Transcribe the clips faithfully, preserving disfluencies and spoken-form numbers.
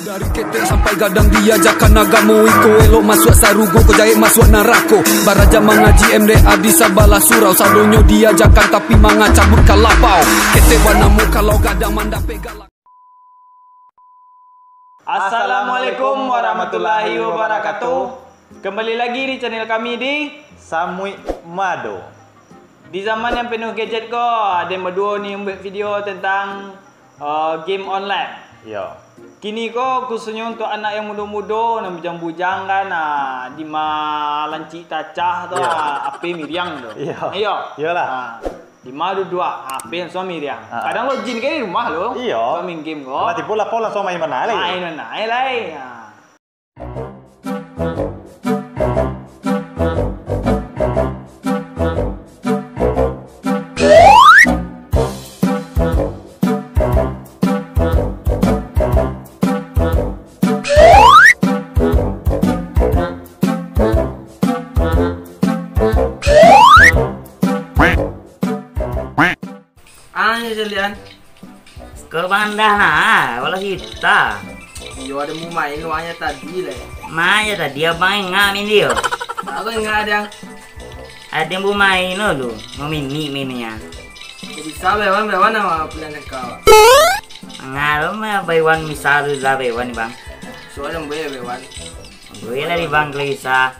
Dari ketek sampai gadang diajakan agamo, iko elok masuak sarugo, ko jahek masuak narako. Baraja mangaji M D A di sabalah surau, sadonyo diajakan tapi mangacabut kalapau. Ketek banamo kalau gadang mandapek galak. Assalamualaikum warahmatullahi wabarakatuh. Kembali lagi di channel kami di Samuik Mado. Di zaman yang penuh gadget ko, aden baduo ni mambuek video tentang, eh, game online. Yo. Kini ko khususnyo untuk anak yang mudo-mudo, nan bujang-bujang kan, ah, dima lancik tacah tu, Yo. ah, H P miriang tu. Yo. Iyo. Iyolah. Ah, dima duduak, ah, H P langsung miriang. Ah. Kadang lo jin ke di rumah lo. Iyo. Main game ko. Lah tibo lapau langsung main mana lai? Main mana lai? Ah. Ah, yo, Julian. Kau bandah nah, walau kita. Iyo, aden bumain uangnyo tadi lai. Ma, yo tadi abang engak mindio. Aku engak, Dang. Aden bumain lo lu, mamini mainnya. Kok bisa bewan, bewan nama pilihan kau? Engak lo, ma bewan misal lah bewan ni, Bang. Soalnya boleh bewan. Boleh lah di Bang kalau bisa.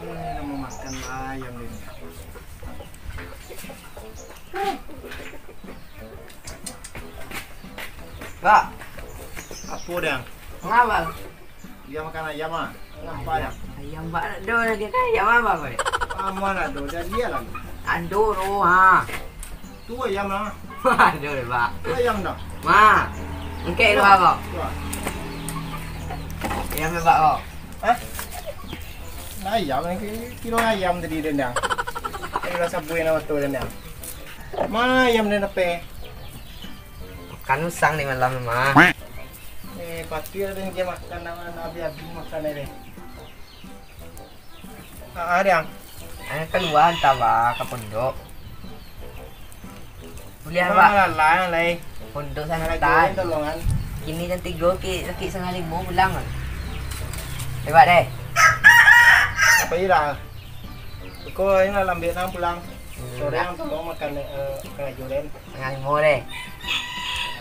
Eh, nak makan ayam ni. Pak. Apo, Dang? Ngapa? Dia makan ayam, ah. Nampak, Dang? Ayam, Pak, ado lagi kan ayam apa, Pak? Aman ado, dan dia lagi. Ado tu, ha. Tu ayam lah. Ado, Pak. Tu ayam dah. Ma, engkek lu apa? Tu, ah. Ayam, Pak, kok. Hah? Ayam ni, ki-, kilo ayam tadi dendang. Kilo sabuih nama tu dendang. Ma ayam den ape? Kan usang di malam, Ma. Eh, pasti ado yang dia makan, nama, habis-habis makan ni deh. Ah, ah, Dang. Eh, kalua antah, Ba, ka pondok. Kuliah, Ba. Malah lah, lai. Pondok santai. Tolongan. Kini jam tigo, ki, sakik satangah limo pulang. Hebat deh. Apa iya dah? Kau ini lah lambat nang pulang. Hmm, sore dah. Yang tolong makan, eh, karajo den. Satangah limo deh.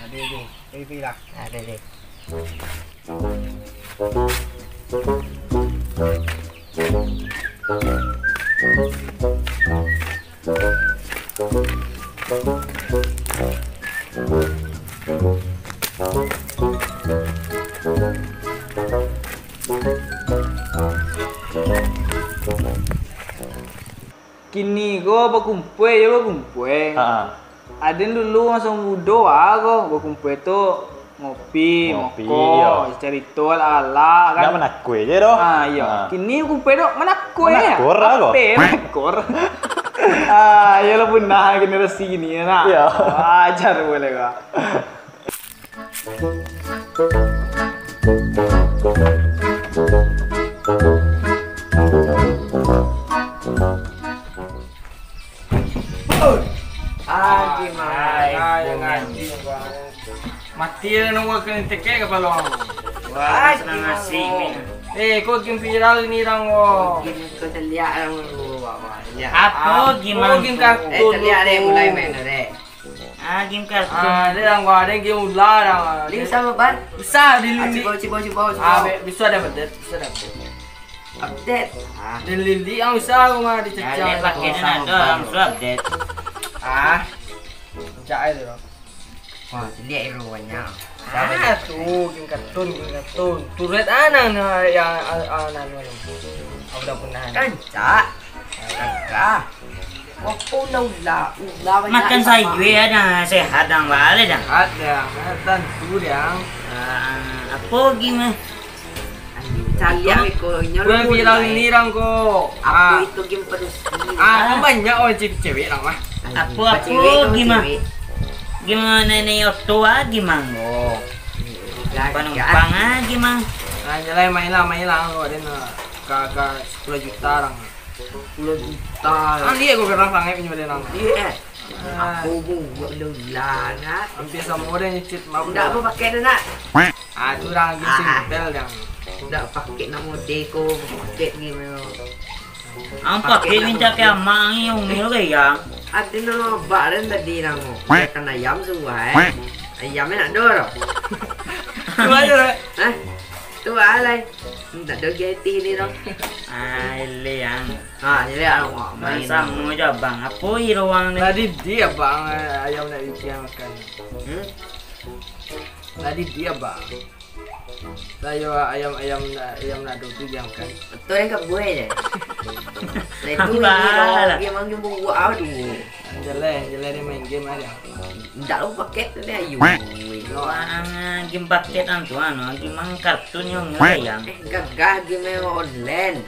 Ada deh. Pergi, pergi lah. Ada deh. Kini ko bakumpua jo bakumpua. Ha. Aden dulu maso mudo a ko bakumpua tu ngopi, ngopi, mokok, iyo, carito, alah-alah kan. Ndak manakua je doh. Ah, iyo. Ha. Kini bakumpua tu manakua je. Manakua lah ko. Ape manakua? Ah, iyolah punah generasi kini nak. Iyo. Wajar boleh ko. Ah, gimana? Hai, hai, ngaji, Bang. Mati lah nunggu kena tekek kapalo. Wah, senang nasi ni. Eh, kau game viral ni, Rang, wo. Game kau caliak, Rang, wo, wah, wah. Ya. Apa game? Apa game kartun? Eh, caliak deh, mulai main deh. Ah, game kartun. Ah, ni lah, gua ada game ular lah. Ni sama, Bar? Bisa di lili. Ah, cuba, cuba, cuba, cuba. Ah, be-, bisa dapat, bisa dapat. Update. Ah. Di lili yang bisa, gua mah dicecah. Ya, pakai sama, Bar. Langsung update. Ah. Cak aja dulu. Wah, lihat itu banyak. Ah, tu, game kartun, game kartun. Turret anang ni yang, ah, ah, nanu, nanu. Aku dah pernah. Kan, Cak. Kakak. Apo ulah-ulah, ulah banyak. Makan sayua, Dang, sehat, Dang, baleh, Dang. Sehat, Dang. Tantu, Dang. Ah, apo game, eh? Caliak iko, nyo. Bulan viral ni, Dang, ko. Apo itu game padusi? Ah, kan banyak orang cewek-cewek, Dang, mah. Apo, apo game, ah? Game nenek oto, ah, game, ah, ko. Numpang, ah, game, ah. Ah, jalai main lah, main lah, ko, den, ah, ka, ka sapuluah juta, Dang. Sapuluah juta. Kan liek ko, garang sangaik punyo den, Dang. Liek, eh? Ah. Apo buek lo lah, nak? Hampir samo den nyicit, maaf. Ndak apo paket tu, nak? Ah, tu urang lagi simpel, Dang. Ndak paket namo deko, paket ni memang. Ang paket minta ke amang ni, umi lo ke, Yang? Ado namo bak den tadi namo. Makan ayam suah, eh. Ayam nak do. Suah je, Dek. Hah? Tu alai. Ndak ado gaji ni doh. Ah, eleh, Ang. Ha, jadi awak main. Samo jo, Bang. Apo iro wang ni? Tadi dia, Bang, eh, ayam nak bikin makan. Hmm? Tadi dia, Bang. Sayo ayam, ayam nak, ayam nak ado tu diamkan. Betul yang kabuai je. Nah, itu iro game, game buruak awak tu. Jelek, jelek dia main game aja. Ndak lo paket tu deh, ayo. Wah, game paket ang tu, anu, game ang kartun yang mulai, Yang. Eh, gagah game yang online.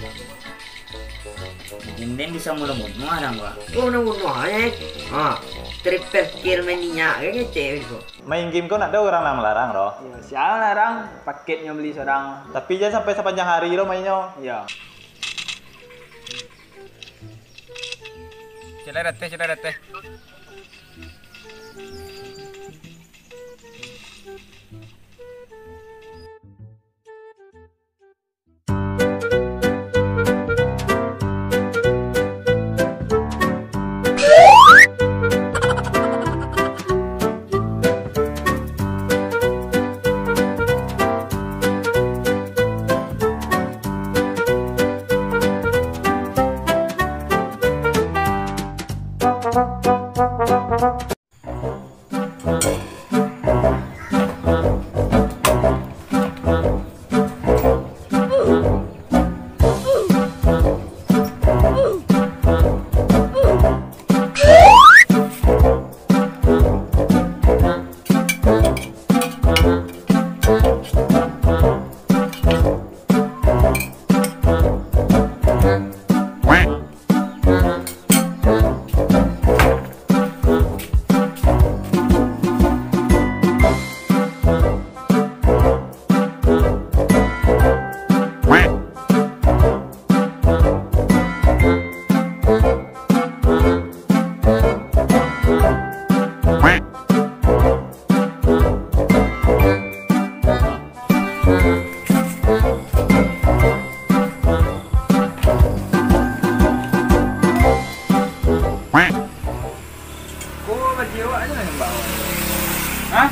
Game den bisa mulo bunuah, Dang, wah. Kau nak bunuah, eh? Ha, triple kill main minyak, kan, ngecek ko. Main game ko nak ado urang lah malarang, doh. Yo, sia nan larang, paketnyo beli surang. Tapi jan sampai sapanjang hari lo mainnyo. Yo. Cek lai dateh, cek lai dateh. Ko bagi awak aja lah nembak awak. Hah?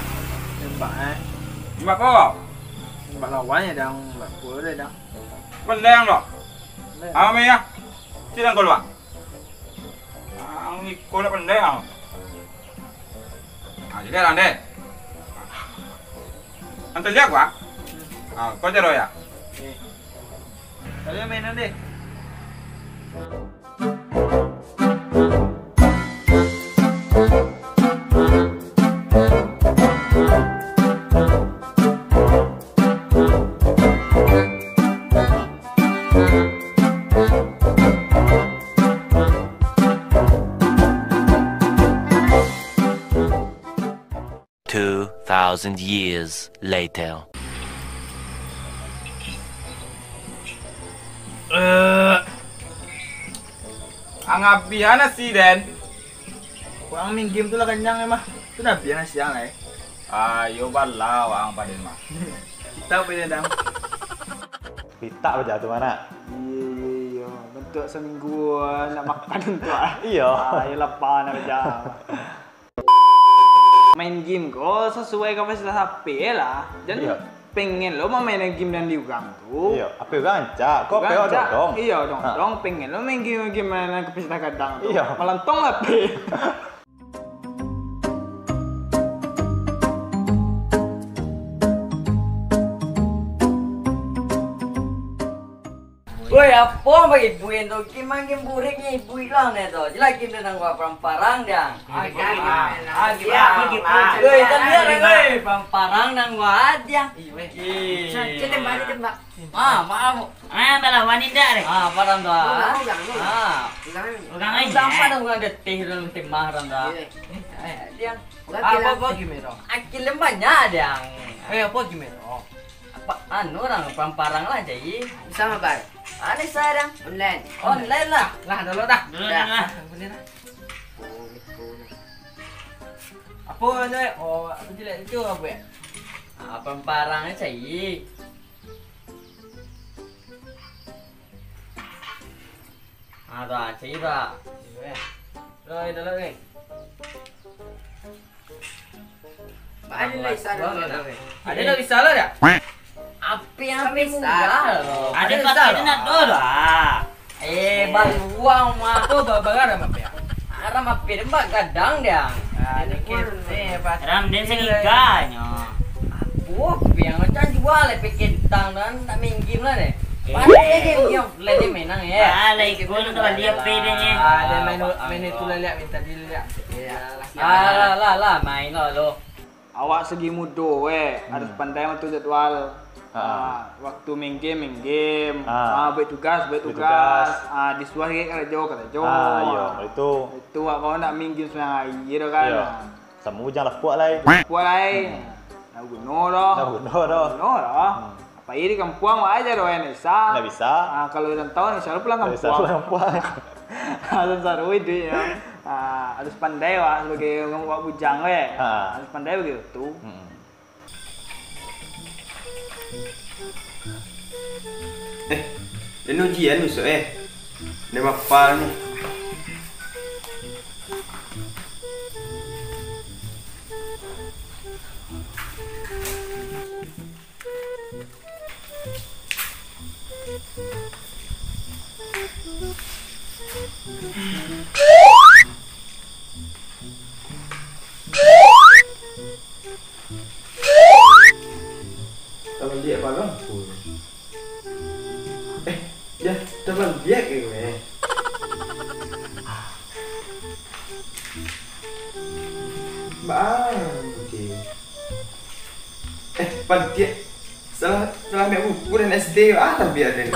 Nembak, eh. Nembak ko? Nembak lawan ya, Dang. Nembak ko deh, Dang. Pandai ang tu. Pandai. Ame ya. Sidang ko luak. Ang iko lah pandai ang. Ah, jadi lang deh. Antar dia gua. Ah, kau caro ya. Eh. Kalian mainan deh. Two thousand years later. Eh, ang abih nasi den. Kurang minggim tu lah kanyang emang. Tu dah abih nasi ang, eh. Ayo bala ang paden mah. Kita paden dang. Pitak baja tu, Manak. Iya, iya, iya. Bentuk seminggu, eh, nak makan tu, ah. Iya. Ah, iya, lapar nak baja. Main game ko sasuai kapasitas H P lah. Jan pengen lo mamainan game nan di urang tu. Iya, H P urang rancak. Ko H P awak dodong. Iya, dodong. Pengen lo main game-game nan kapasitas gadang tu. Iya. Malantong lah H P. Oi, apo baibuik tu? Gimana game burik ni ibuik lah ni tu. Jelas game tu nang buat parang-parang dia. Ah, game, ah, game, ah, game, ah. Oi, kita lihat lah, oi, parang-parang nang buat dia. Iyo, eh. Ih. Cek tembak, cek tembak. Ah, maaf. Ah, balawan indak deh. Ah, parang tu, ah. Ulang, ulang, ulang. Ah. Ulang, ulang. Ulang aja. Sampai dah ulang getih dalam timah orang tu. Iyo. Eh, dia. Ulang, ulang. Apo, apo game tu? Akil banyak dia. Eh, apo game tu? Apa, anu, urang parang-parang lah, Cai. Bisa mah, Bai? Anu, bisa, Dang. Online. Online lah. Lah, dulu dah. Dulu dah. Dah. Boleh dah. Apa anu, eh? Oh, apa jelek itu, apa, eh? Ah, parang-parang, Cai. Ah, tu, ah, Cai tu, ah. Iyo, eh. Dah, dah, dah, eh. Ado lah bisa lah. Ado lah bisa lah dah. Api, api bisa. Ado lah bisa lah. Ado lah bisa lah. Eh, baluang mah. Tu ba-, ba-, aram api. Aram api, dia bak gadang dia. Ah, dikit. Eh, pasti. Aram dia sagiganyo. Apo api yang macam jual lah, pikir tang dan tak minggim lah deh. Eh. Pandai dia game offline ni menang, ya. Ah, lah ikut tu bali api dia ni. Ah, dia main, main itu lah, lihat, minta dia lihat. Iya. Ah, lah, lah, lah, main lah lo. Awak sagi mudo weh, harus pandai matur jadwal. Ha. Ah, waktu main game, main game. Ha. Ah, buek tugas, buek tugas. Ah, di suah karajo, karajo. Ah, iyo, itu. Itu awak kalau nak main game sambiang hari tu kan. Iyo. Ah. Samo bujang lapuak lai. Lapuak lai. Hmm. Nak guno doh. Nak guno doh. Guno doh. Hmm. Pai di kampuang, wak aja doh, ndak bisa. Ndak bisa. Ah, kalau urang tahu, ndak bisa pulang kampuang. Ndak bisa pulang kampuang. Ah, sansaro iduik, ya. Ah, harus pandai, wak, sabagai urang wak bujang, weh. Ha. Harus pandai bagai itu. Mm-mm. Eh, den ujian bisuak, eh. Den mapal ni. Tabaliak balangku. Eh, dah tabaliak ke, weh? Bang, oke. Eh, pantiak. Salah, salah ambiak buku den S D, ah, tabiak den.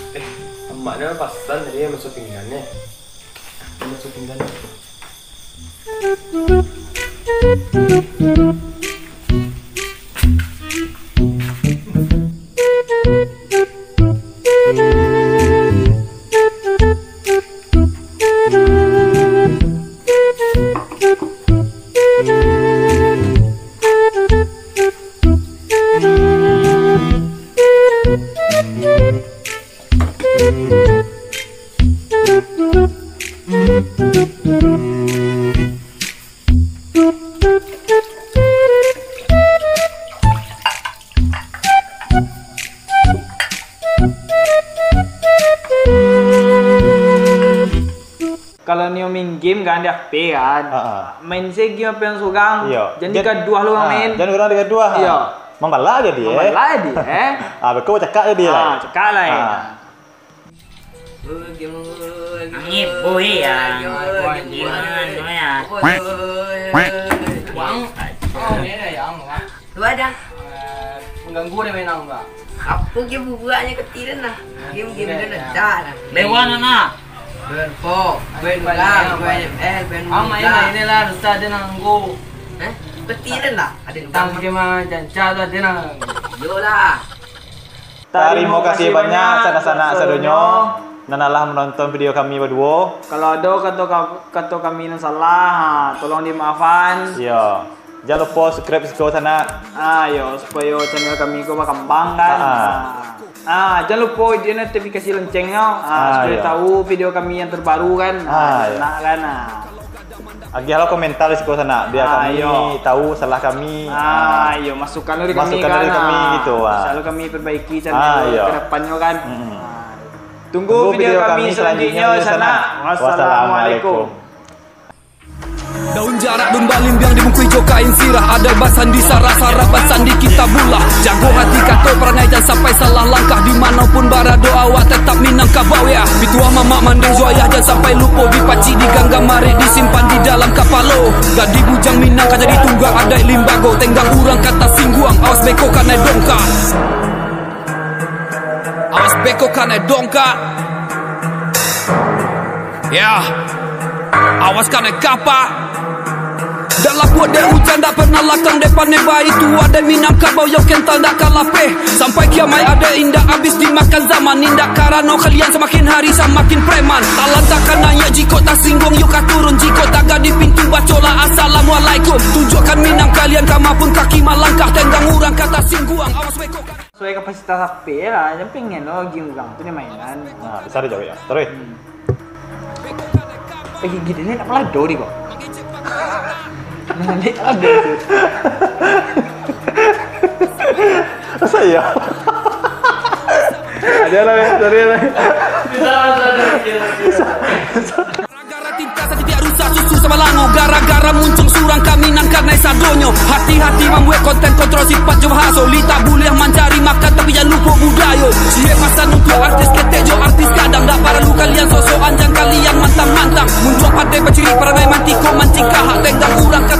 Eh, amak ni pasan tadi masuk pinggan ni. Masuk pinggan. Kalau nio main game kan di H P kan. Ha, ha. Main se game H P surang. Iyo. Jan, jan digaduah lo urang, ha, main. Jan urang digaduah, ha. Iyo. Mambalak jadi, eh. Mambalak jadi, eh. Ah, beko cakak jadi, ah, lah. Cakak lah, eh. Ah. Angin boy ya. Gimana ya? Bang. Oh, ni ada yang, Bang. Tu ada. Eh, mengganggu dia main, Bang. Apa game bubuaknya ketiran lah. Game-game dia ledak lah. Lewan, anak. Ben Pop, Ben Ulang, Ben M L, Ben Ulang. Ah, main lah, inilah, rusak dia nanggu. Eh? Ketiran lah. Ada tang game ah, janca tu ada nang. Yolah. Tarimo kasih banyak, sanak-sanak sadonyo. nan alah manonton video kami baduo. Kalau ado kato ka-, kato kami nan salah, ha, tolong dimaafan. Iyo. Jan lupo subscribe siko sanak. Ah, iyo, supayo channel kami ko bakambang kan. Ah. Ah, jan lupo ijinkan notifikasi lonceng nyo. Ah, Ah, supayo iyo. tahu video kami yang terbaru kan. Ah, Ah, iyo. nak kan. Ah. Agiahlah komentar di siko sanak, bia Ah, kami iyo. tahu salah kami. Ah, Ah. iyo, masukan dari kami Masukan kan. dari kami Ah, gitu, ah. insyaallah kami perbaiki channel Ah, iyo. ke depannyo kan. Mm-mm. Ah. Tunggu Tunggu video video kami kami selanjutnya, selanjutnya, sanak. sanak. Wassalamualaikum. Wassalamualaikum. Daun jarak, daun balimbiang dibungkuih jo kain sirah. Ada basandi sarah-sarah, basandi kitabullah. Jago hati kato parangai, jan sampai salah langkah. Di mano pun barado awak tetap Minangkabau, ya. Pituah mamak mandeh jo ayah, jan sampai lupo dipacik, diganggam marik, disimpan di dalam kapalo. Gadih bujang Minang ka jadi tunggak, adaik limbago, tenggang urang ka tasingguang. Awas beko kanai dongkak. Awas beko kanai dongkak. Ya. Awas kanai kapak. Dak lapuak dek ujan, dak pernah lakang dek paneh, baitu adaik Minangkabau, yo kental dak ka lapeh. Sampai kiamaik adaik indak abih dimakan zaman, indak karano kalian samakin hari samakin preman. Talan tak ka naiak jikok tasingguang, yo ka turun jikok tagak di pintu, bacolah assalamualaikum. Tunjuakkan Minang kalian kama pun kaki malangkah, tenggang urang ka tasingguang. Awas beko kanai. Sesuai kapasitas ape lah, jan pengen lo game urang tu ni mainan. Nah, bisa dijawab ya. Terus. Hmm. Eh, gigi ni nak melado ni kok. Nah, ni ada tu. Masa iya? Ada lah, ya. Sorry lah. Gara-gara tinta satitiak rusa, susu sabalango. Gara-gara muncuang surang kami nan kanai sadonyo. Hati-hati mambuek konten, kontrol sipat jo bahaso. Li tak buliah mancari makan, tapi jan lupo budayo. Ciek pasan untuak artis ketek jo artis gadang. Dak paralu kalian sosokan, jan kalian mantang-mantang. Muncuang pandai bacirik, parangai mantiko mancingkah. Hak tenggang urang ka